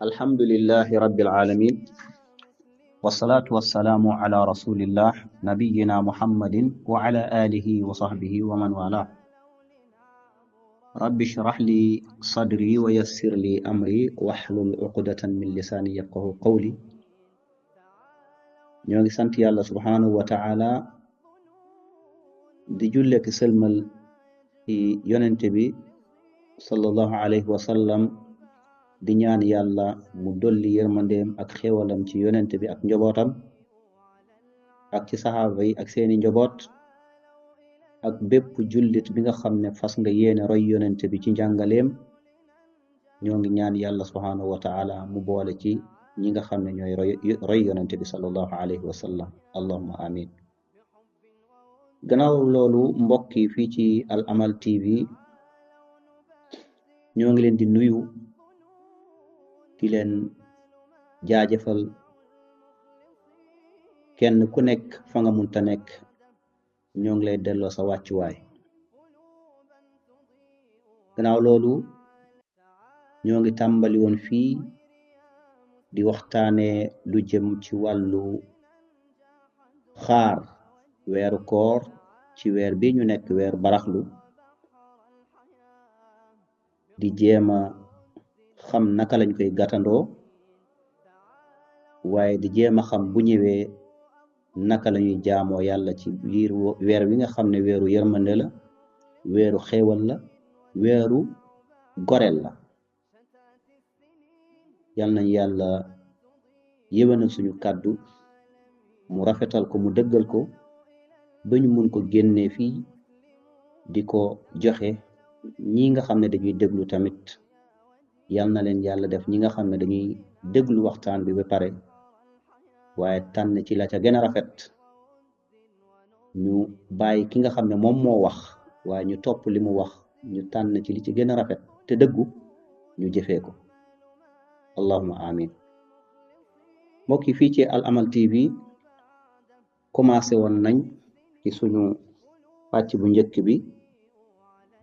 alhamdulillahi rabbil alamin wassalatu wassalamu ala rasulillah nabiyyina muhammadin wa ala alihi wa sahbihi wa man wala rabbi shrah li sadri wa yassir li amri wahlul uqdatan min lisani yafqahu qawli ñoo ngi sant yàlla subhanahu wa ta'ala di julle ki sëlmal ci yonente bi sallallahu alayhi wa sallam di ñaan yàlla mu dolli yërmandeem ak xéwalam ci yonente bi ak njobootam ak ci saxaaba yi ak seeni njoboot ak bépp jullit bi nga xam ne fas nga yéene roy yonente bi ci njàngaleem ñoo ngi ñaan yàlla subhanahu wa ta'ala mu boole ci ñi nga xam ne ñooy roy yonente bi sallallahu alayhi wa sallam allahumma amin gannaaw loolu mbokk yi fii ci Al Amal TV ñoo ngi leen di nuyu di leen jaajëfal kenn ku nekk fa nga munta nekk ñoo ngi lay delloo sa wàccuwaay gannaaw loolu ñoo ngi tàmbali woon fii di waxtaane lu jëm ci wàllu xaar weeru koor ci weer bi ñu nekk weer baraxlu di jéema xam naka lañ koy gàttandoo waaye di jéema xam bu ñëwee naka lañuy jaamoo yàlla ci biir weer wi nga xam ne weeru yërmande la weeru xéewal la weeru goreel la yal nañ yàlla yéwénal suñu kàddu mu rafetal ko mu dëggal ko ba ñu mun ko génnee fii di ko joxe ñi nga xam ne dañuy déglu tamit yal na leen yàlla def ñi nga xam ne dañuy déglu waxtaan bi ba pare waaye tànn ci la ca gën a rafet ñu bàyyi ki nga xam ne moom moo wax waaye ñu topp li mu wax ñu tànn ci li ci gën a rafet te dëggu ñu jëfee ko allahumma amin mbokk yi fii ci Al Amal TV commencé woon nañ ci suñu pàcc bu njëkk bi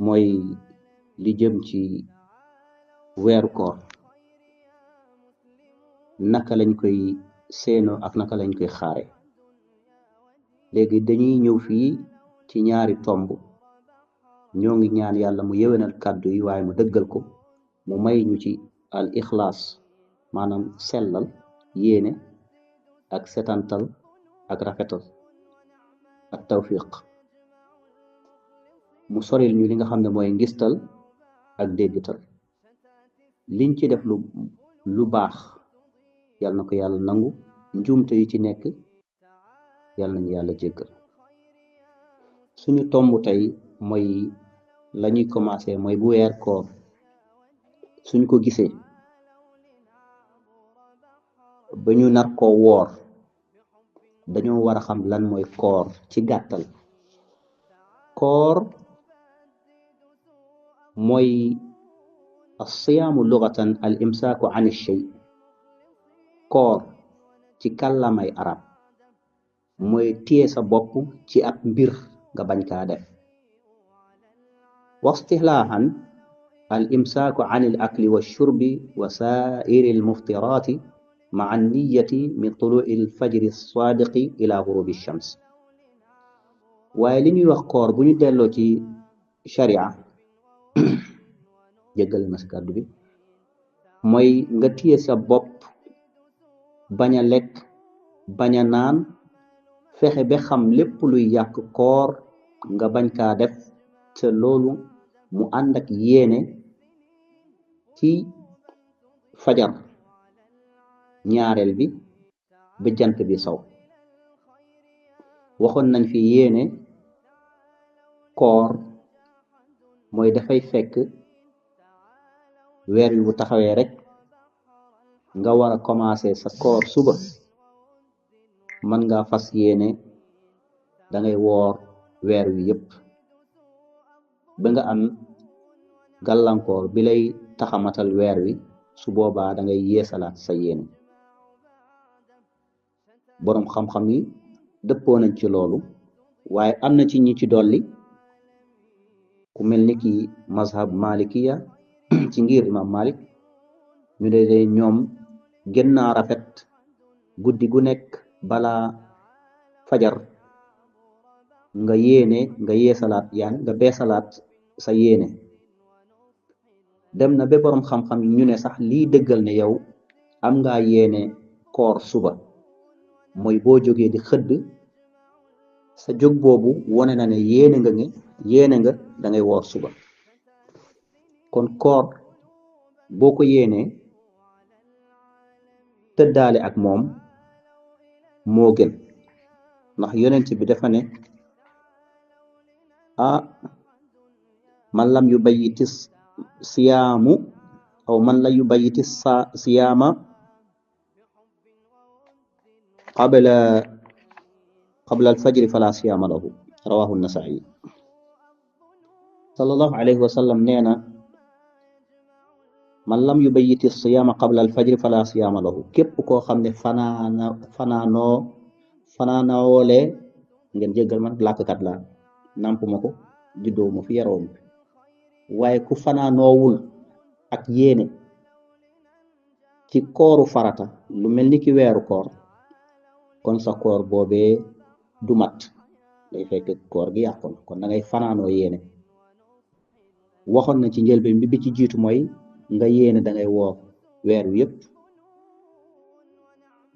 mooy li jëm ci weeru koor naka lañ koy séenoo ak naka lañ koy xaare léegi dañuy ñëw fii ci ñaari tomb ñoo ngi ñaan yàlla mu yewenal kàddu yi waaye mu dëggal ko mu may ñu ci al ixlaas maanaam sellal yéene ak setantal ak rafetal ak tawfiq mu soril ñu li nga xam ne mooy ngistal ak déggital liñ ci def lu baax yal na ko yàlla nangu njuumte yi ci nekk yal nañu yàlla jéggal suñu tomb tey mooy lañuy commencé mooy bu weer koor suñ ko gisee ba ñu nar koo woor dañoo war a xam lan mooy koor ci gàttal koor mooy as-siyaamu lugatan al imsaaku an ash-shay koor ci kàllamay arab mooy téye sa bopp ci ab mbir nga bañ kaa def wa istihlaahan al imsaaku an al akli wa shurbi wa saa'iri al muftiraati ma'a an-niyyati min tuluu'i al fajri as-saadiqi ila ghurubi ash-shams waaye li ñuy wax koor bu ñu delloo ci sharia jéggal ma si kàddu bi mooy nga téye sa bopp bañ a lekk bañ a naan fexe ba xam lépp luy yàq koor nga bañ kaa def te loolu mu ànd ak yéene ci fajar ñaareel bi ba jant bi sow waxoon nañ fi yéene koor mooy dafay fekk weer wi bu taxawee rek nga war a commencer sa koor suba mën nga fas yéene dangay woor weer wi yépp ba nga am gàllankoor bi lay taxamatal weer wi su boobaa dangay yeesalaat sa yéene boroom xam-xam yi dëppoo nañ ci loolu waaye am na ci ñi ci dolli ku mel ni ki mazhab malikiya ci ngir imam malik ñu de ñoom gën naa rafet guddi gu nekk balaa fajar nga yéene nga yeesalaat yaan nga beesalaat sa yéene. dem na ba boroom xam-xam ñu ne sax lii dëggal ne yow am ngaa yéene koor suba mooy boo jógee di xëdd sa jóg boobu wone na ne yéene nga da ngay woor suba. kon koor boo ko yéenee tëddaale ak moom moo gën, ndax yonent bi dafa ne man lam yubayyiti siyaamu aw man la yubayyiti siyaama qabla alfajri fala siyaama lahu, rawahu nasai. sallallahu alayhi wa sallam nee na man lam yubayyiti siyaama qabla alfajri fala siyaama lahu, képp koo xam ne fanaanoolee ngeen jéggal man làkkat la namp ma ko juddoo ma fi yaroo ma waaye ku fanaanoowul ak yéene ci kooru farata lu mel ni ki weeru koor kon sa koor boobee du mat, day fekk koor gi yàqu na. kon da ngay fanaanoo yéene. waxoon na ci njëlbeen bi ci jiitu mooy nga yéene da ngay woor weer wi yépp.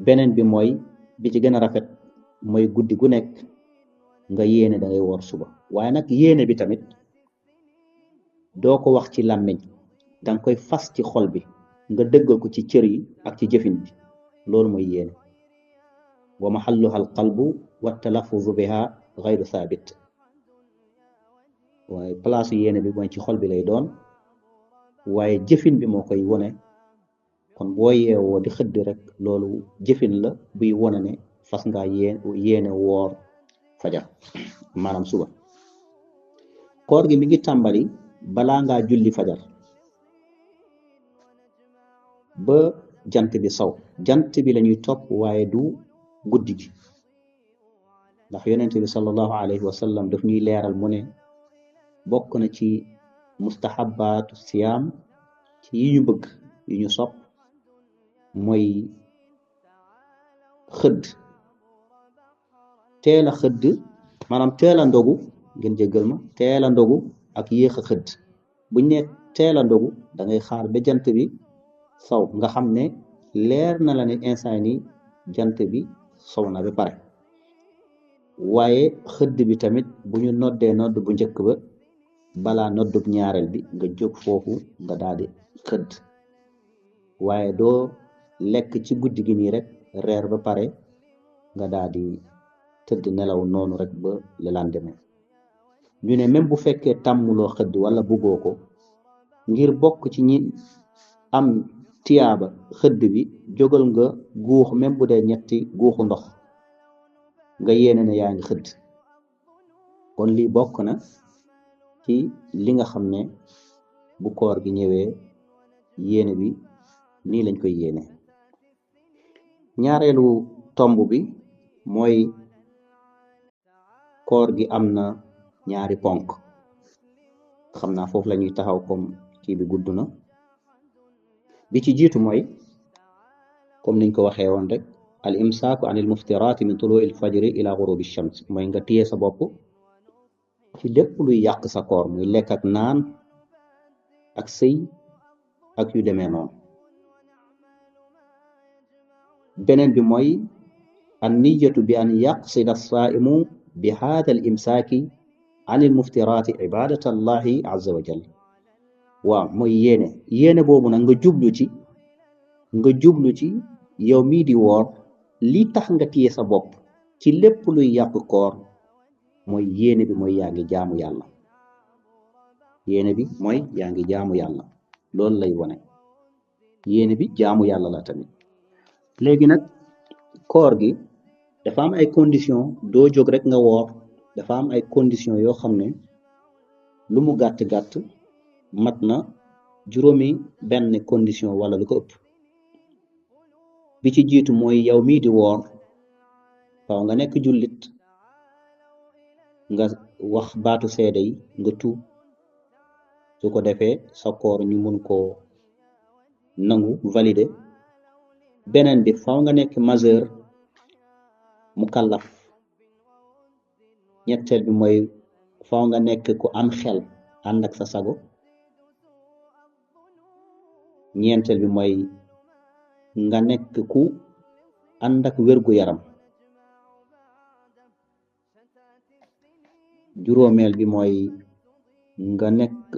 beneen bi mooy bi ci gën a rafet mooy guddi gu nekk nga yéene da ngay woor suba. waaye nag yéene bi tamit doo ko wax ci làmmiñ, danga koy fas ci xol bi, nga dëggal ko ci cër yi ak ci jëfin bi. loolu mooy yéene. wa mahalluha al qalbu wa talaffuzu biha ghayru thabit. waaye place yéene bi mooy ci xol bi lay doon, waaye jëfin bi moo koy wone. kon boo yeewoo di xëdd rek loolu jëfin la buy wone ne fas ngaa yéene woor fajar maanaam suba. koor gi mi ngi tàmbali balaa ngaa julli fajar ba jant bi saw. jant bi lañuy topp waaye du guddi gi, ndax yonent bi sallallahu alayhi wa sallam daf ñuy leeral mu ne bokk na ci mustahabaatu siyaam ci yi ñu bëgg yi ñu sopp mooy xëdd, teel a xëdd maanaam teel a ndogu, ngeen jéggal ma, teel a ndogu ak yéex a xëdd. buñ ne teel a ndogu da ngay xaar ba jant bi saw nga xam ne leer na la ne instant ni jant bi saw na ba pare. waaye xëdd bi tamit bu ñu noddee nodd bu njëkk ba balaa noddub ñaareel bi nga jóg foofu nga daldi xëdd. waaye doo lekk ci guddi gi nii rek reer ba pare nga daldi tëdd nelaw noonu rek ba le lendemain. ñu ne même bu fekkee tàmmuloo xëdd wala buggoo ko, ngir bokk ci ñi am tiyaaba xëdd bi, jógal nga guux même bu dee ñetti guuxu ndox nga yéene ne yaa ngi xëdd. kon lii bokk na ci li nga xam ne bu koor gi ñëwee yéene bi nii lañ koy yéene. ñaareelu tomb bi mooy koor gi am na ñaari ponk. xam naa foofu la ñuy taxaw comme kii bi gudd na. bi ci jiitu mooy comme niñ ko waxee woon rek al imsaaku an il muftiraati min tuluu il fajri ila gurubi shams, mooy nga téye sa bopp ci lépp luy yàq sa koor, muy lekk ak naan ak sëy ak yu demee noonu. beneen bi mooy an niyatu bi an yaqsida saaimu bi haada al imsaaki an il muftiraati ibadata allahi azza wa jal. waaw mooy yéene boobu nag nga jublu ci yow mii di woor li tax nga téye sa bopp ci lépp luy yàq koor mooy yéene bi mooy yaa ngi jaamu yàlla. yéene bi mooy yaa ngi jaamu yàlla, loolu lay wone. yéene bi jaamu yàlla la tamit. léegi nag koor gi dafa am ay condition, doo jóg rek nga woor. dafa am ay condition yoo xam ne lu mu gàtt-gàtt mat na juróomi benn condition wala lu ko ëpp. bi ci jiitu mooy yow mii di woor waaw nga nekk jullit, nga wax baatu seede yi, nga tuub. su ko defee sa koor ñu mun koo nangu validé beneen bi faw nga nekk majeur mu kallaf ñetteel bi mooy faw nga nekk ku am xel ànd ak sa sago ñeenteel bi mooy nga nekk ku ànd ak wérgu yaram juróomeel bi mooy nga nekk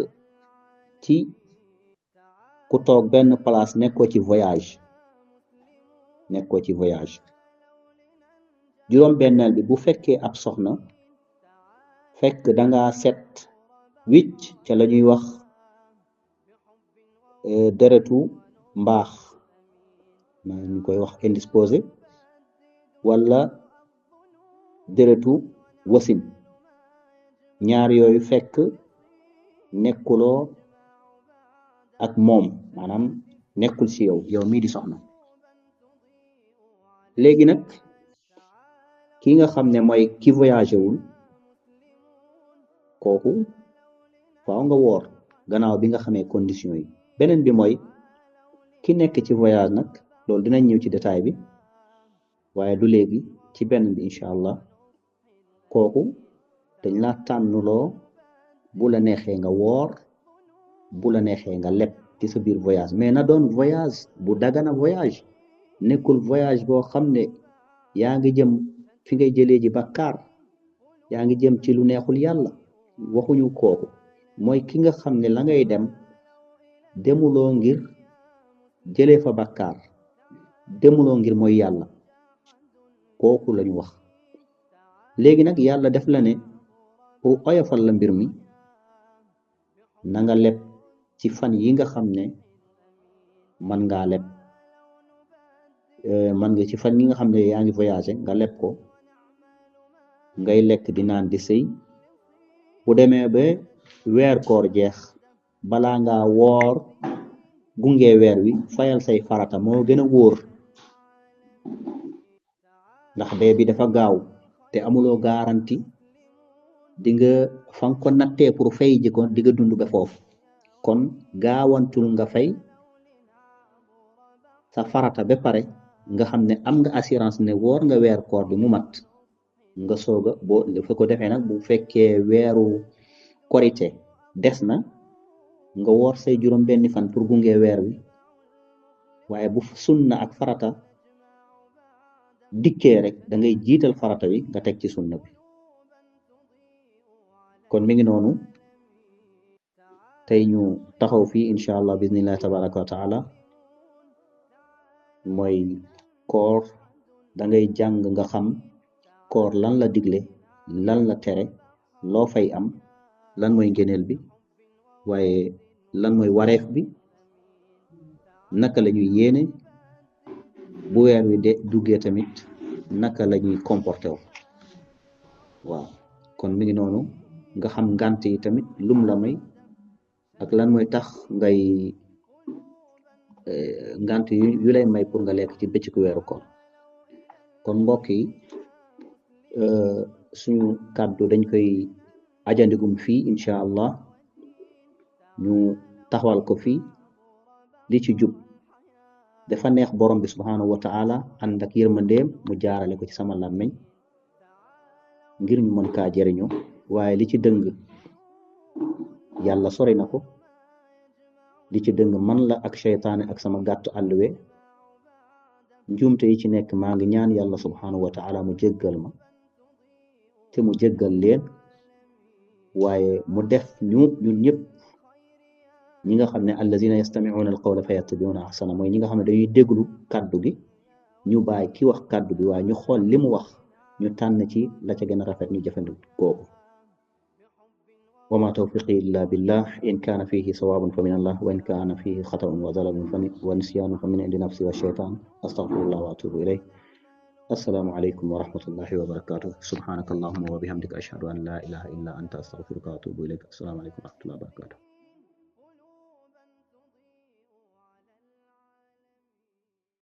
ci ku toog benn place nekkoo ci voyage juróom benneel bi bu fekkee ab soxna fekk danga set wicc ca la ñuy wax deretu mbaax ñu koy wax indisposé wala deretu wasin ñaar yooyu fekk nekkuloo ak moom maanaam nekkul ci yow mii di soxna léegi nag ki nga xam ne mooy ki voyagé wul kooku faaw nga woor gannaaw bi nga xamee condition yi beneen bi mooy ki nekk ci voyage nag loolu dinañ ñëw ci détail bi waaye du léegi ci benn bi incha allah kooku dañ la tànnuloo bu la neexee nga woor bu la neexee nga leb ci sa biir voyage mais na doon voyage bu dagana voyage nekkul voyage boo xam ne yaa ngi jëm fi ngay jëlee ji bàkkaar yaa ngi jëm ci lu neexul yàlla waxuñu kooku mooy ki nga xam ne la ngay demuloo ngir jëlee fa bàkkaar demuloo ngir mooy yàlla kooku lañu wax léegi nag yàlla def la ne pour oyofal la mbir mi na nga leb ci fan yi nga xam ne man ngaa leb man nga ci fan yi nga xam ne yaa ngi voyagé nga leb ko ngay lekk di naan di sëy bu demee ba weer koor jeex balaa ngaa woor gunge weer wi fayal say farata moo gën a wóor ndax dee bi dafa gaaw te amuloo garanti di nga fan ko nattee pour fay ji ko di nga dund ba foofu kon gaawantul nga fay sa farata ba pare nga xam ne am nga assurance ne woor nga weer koor bi mu mat nga sooga boo fa ko defee nag bu fekkee weeru korite des na nga woor say juróom benni fan pour gunge weer wi waaye bu sunna ak farata dikkee rek da ngay jiital farata wi nga teg ci sunna bi kon mi ngi noonu tey ñu taxaw fii incha allah bismillahi tabaraka wa taala mooy koor da ngay jàng nga xam koor lan la digle lan la tere loo fay am lan mooy ngëneel bi waaye lan mooy wareef bi naka la ñuy yéene bu weer wi de duggee tamit naka la ñuy comporté wu waaw kon mi ngi noonu nga xam ngànt yi tamit lum la may ak lan mooy tax ngay ngànt yu lay may pour nga lekk ci bëccëgu weeru koor kon mbokk yi suñu kàddu dañ koy ajandigum fii incha allah ñu taxawal ko fii li ci jub dafa neex borom bi subhanahu wa ta'ala ànd ak yërmandeem mu jaarale ko ci sama làmmiñ ngir ñu mën kaa jëriñoo waaye li ci dëng yàlla sori na ko li ci dëng man la ak seytaane ak sama gàttu àlluwe njuumte yi ci nekk maa ngi ñaan yàlla subhanahu wa ta'ala mu jéggal ma te mu jéggal leen waaye mu def ñun ñëpp ñi nga xam ne allazina yastami'una alqawla fa yattabi'una ahsana mooy ñi nga xam ne dañuy déglu kàddu gi ñu bàyyi ki wax kàddu gi waaye ñu xool li mu wax ñu tànn ci la ca gën a rafet ñu jëfandikoo ko wa ma tawfiqi illa billah in kaana fihi sawabun fa min allah wa in kaana fihi xata'un wa zalalun wa nisyanun fa min indi nafsi wa shaytan astaghfirullah wa atubu ilayh السلام عليكم ورحمة الله وبركاته سبحانك اللهم وبحمدك أشهد أن لا إله إلا أنت أستغفرك وأتوب إليك السلام عليكم ورحمة الله وبركاته